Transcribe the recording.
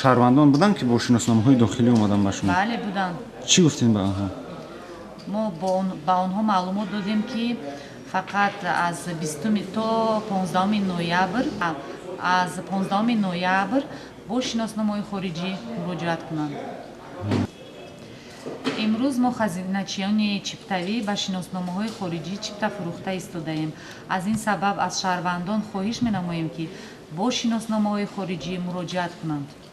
Шаҳрвандон буданд, ки бо шиносномаҳои дохилӣ омаданд ба шумо? Бале, буданд. Чӣ гуфтем ба онҳо? Мо ба онҳо маълумот додем, ки фақат аз 20 то 15 ноябр, аз 15 ноябр бо шиносномаҳои хориҷӣ муроҷиат кунанд. Имрӯз мо хазиначиёни чиптавӣ ба шиносномаҳои хориҷӣ чипта фурӯхта истодаем. Аз ин сабаб аз шаҳрвандон хоҳиш менамоем, ки бо шиносномаҳои хориҷӣ муроҷиат кунанд.